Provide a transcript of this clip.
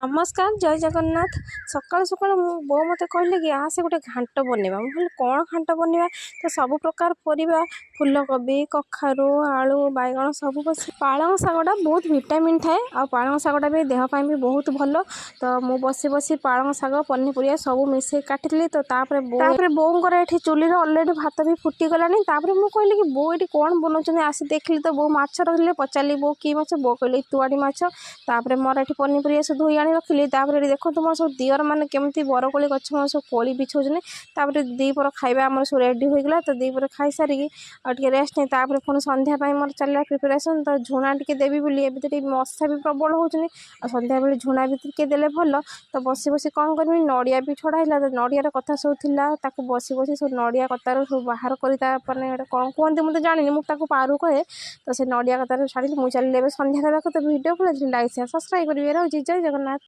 ନମସ୍କାର, ଜୟ ଜଗନ୍ନାଥ। ସକାଳୁ ସକାଳୁ ମୁଁ ବୋଉ ମୋତେ କହିଲେ କି ଆସେ, ଗୋଟେ ଘାଣ୍ଟ ବନେଇବା। ମୁଁ କହିଲି, କ'ଣ ଘାଣ୍ଟ ବନେଇବା? ତ ସବୁ ପ୍ରକାର ପରିବା, ଫୁଲକୋବି, କଖାରୁ, ଆଳୁ, ବାଇଗଣ ସବୁ ବସି। ପାଳଙ୍ଗ ଶାଗଟା ବହୁତ ଭିଟାମିନ୍ ଥାଏ ଆଉ ପାଳଙ୍ଗ ଶାଗଟା ବି ଦେହ ପାଇଁ ବି ବହୁତ ଭଲ। ତ ମୁଁ ବସି ବସି ପାଳଙ୍ଗ ଶାଗ, ପନିପରିବା ସବୁ ମିଶେଇ କାଟିଥିଲି। ତ ତାପରେ ବୋଉଙ୍କର ଏଠି ଚୁଲିରେ ଅଲରେଡ଼ି ଭାତ ବି ଫୁଟିଗଲାଣି। ତାପରେ ମୁଁ କହିଲି କି ବୋଉ ଏଠି କ'ଣ ବନାଉଛନ୍ତି? ଆସି ଦେଖିଲି ତ ବୋଉ ମାଛ ରଖିଲେ। ପଚାରିଲି, ବୋଉ, କି ମାଛ? ବୋଉ କହିଲେ, ତୁଆଡ଼ି ମାଛ। ତାପରେ ମୋର ଏଠି ପନିପରିବା ସବୁ ଧୋଇ ଆଣି ରଖିଲି। ତାପରେ ଏଠି ଦେଖନ୍ତୁ, ମୋର ସବୁ ଦିଅର ମାନେ କେମିତି ବରକୋଳି ଗଛ ମାନେ ସବୁ କୋଳି ବିଛଉଛନ୍ତି। ତାପରେ ଦ୍ୱିପହର ଖାଇବା ଆମର ସବୁ ରେଡ଼ି ହୋଇଗଲା। ତ ଦ୍ୱିପହର ଖାଇସାରିକି ଆଉ ଟିକେ ରେଷ୍ଟ ନେଇ ତାପରେ ପୁଣି ସନ୍ଧ୍ୟା ପାଇଁ ମୋର ଚାଲିଲା ପ୍ରିପାରେସନ୍। ତ ଝୁଣା ଟିକେ ଦେବି ବୋଲି, ଏବେ ତ ଟିକେ ମଶା ବି ପ୍ରବଳ ହେଉଛନ୍ତି ଆଉ ସନ୍ଧ୍ୟାବେଳେ ଝୁଣା ବି ଟିକେ ଦେଲେ ଭଲ। ତ ବସି ବସି କ'ଣ କରିବି? ନଡ଼ିଆ ବି ଛଡ଼ା ହେଲା। ତ ନଡ଼ିଆର କଥା ସବୁ ଥିଲା, ତାକୁ ବସି ବସି ସବୁ ନଡ଼ିଆ କତାରୁ ସବୁ ବାହାର କରି, ତା ମାନେ ଏଇଟା କ'ଣ କୁହନ୍ତି ମୁଁ ତ ଜାଣିନି, ମୁଁ ତାକୁ ପାରୁ କହେ। ତ ସେ ନଡ଼ିଆ କତାରୁ ଛାଡ଼ିଲି, ମୁଁ ଚାଲିଲି ଏବେ ସନ୍ଧ୍ୟା ଦେବାକୁ। ତ ଭିଡ଼ିଓ ଭଲ ଲାଇକ୍, ସେୟାର, ସବସ୍କ୍ରାଇବ୍ କରିବେ। ରହୁଛି, ଜୟ ଜଗନ୍ନାଥ।